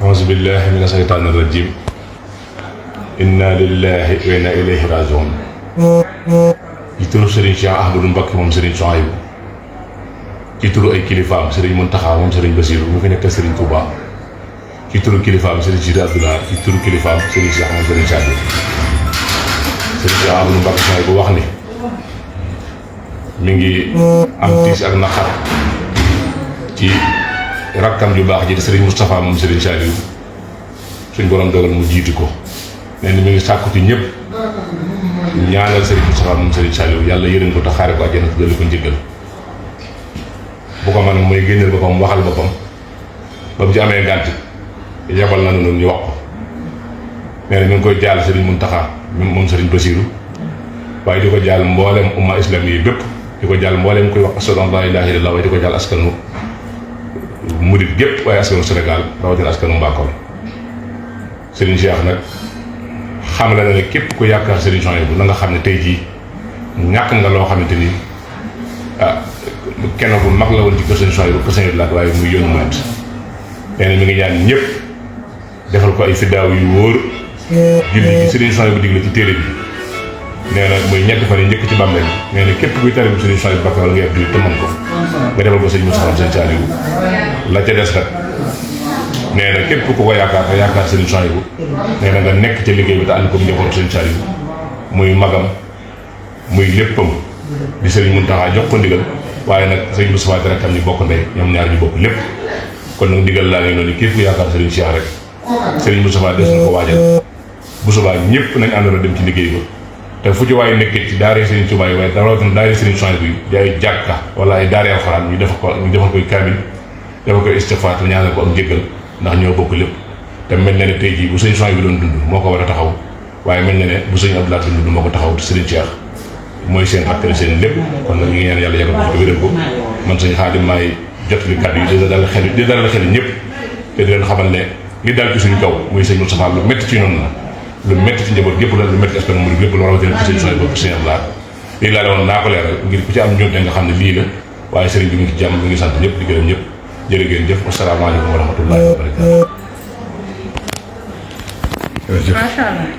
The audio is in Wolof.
auzu billahi mina shaytaani rajim. Inna lillahi wa inna ilayhi rajiun. ci turu Serigne Cheikh Ahmadou Mbacké moom Serigne Souhaïbou, ci turu ay kilifaam Serigne Mountakha moom Serigne Bassirou mu fi nekk Serigne Touba, ci turu kilifaam Serigne Sidi Abdoulaye, ci turu kilifaam Serigne Cheikh moom Serigne Sadi. Serigne Cheikh Ahmadou Mbacké Souhaïbou wax ni mi ngi am tiis ak naqar ci rakkam ju baax ji di Serigne Moustapha moom Serigne Saliou suñ borom dogal mu jiitu ko. nee na mi ngi sàkku ci ñëpp ñaanal Serigne Moustapha moom Serigne Saliou yàlla yërëm ko te xaare ko àjjana te dolli ko njëggal. bu ko mën mooy génneel boppam waxal boppam ba mu ci amee gànt yebal na noonu ñu wax ko. nee na mi ngi koy jaal Serigne Mountakha moom Serigne Bassirou, waaye di ko jaal mboolem umma islam yi bépp, di ko jaal mboolem koy wax ashhadu an laa ilaaha illallaah, waaye di ko jaal askanu murit gépp, waaye askanu Sénégal rawatina askanu Mbakol. Serigne Cheikh nag xam la ne képp ku yaakaar Serigne Souhaïbou na nga xam ne tey jii ñàkk nga loo xamante ni kenn bu mag la woon ci kër Serigne Souhaïbou kër Serigne Laat, waaye muy yoonu murit. nee na mi ngi ñaan ñëpp defal ko ay fiddaaw yu wóor. julli gi Serigne Souhaïbou digle ci téere bi nee na muy ñetti fan yi njëkk ci bàmmeel. nee na képp kuy tari bu Serigne Souhaïbou Mbacké wala nga yeb julli te mën ko nga defal ko Serigne Moustapha Serigne Saliou. la ca des nag nee na képp ku ko yaakaar te yaakaar Serigne Souhaïbou nee na nga nekk ca liggéey bi te ànd ko njabootu Serigne Saliou, muy magam muy léppam di Serigne Mountakha jox ko ndigal, waaye nag Serigne Moustapha dara tam ñu bokk ndey, ñoom ñaar ñu bokk lépp. kon nag ndigal laa ngi noonu képp ku yaakaar Serigne Cheikh rek Serigne Moustapha des na ko waajal bu subaa ñëpp nañ àndoon dem ci liggéey ba. te fu ci waaye nekkee ci daara Serigne Touba yi waaye rawatina daara Serigne Souhaïbou yi di ay jàkka wala ay daara alxuraan ñu defal koy kaamil, defal koy istighfar te ñaanal ko ak njëggal, ndax ñoo bokk lépp. te mel na ne tey jii bu Serigne Souhaïbou bi doon dund moo ko war a taxaw, waaye mel na ne bu Serigne Abdoulaye doon dund moo ko taxaw, te Serigne Cheikh mooy seen rakkale seen lépp. kon nag ñu ngi ñaan yàlla yàggal ko fi wéral ko. man Serigne Khadim maay jotali kàddu yi di dalal xel ñëpp te di leen xamal ne li dal ci suñu kaw muy Serigne Moustapha lu métti ci noonu la, lu métti ci njaboot gépp la, lu métti askan mu lépp lu rawatina ci Serigne Souhaïbou Serigne Abdoulaye. lii laa doon naa ko leeral ngir ku ci am ñoom nga xam ne lii la, waaye Serigne bi mu ngi ci jàmm, mi ngi sant ñëpp di gërëm ñëpp. jërë ngeen jëf, asalaamaaleykum wa rahmatullahi wa barakaatu. Macha Allah.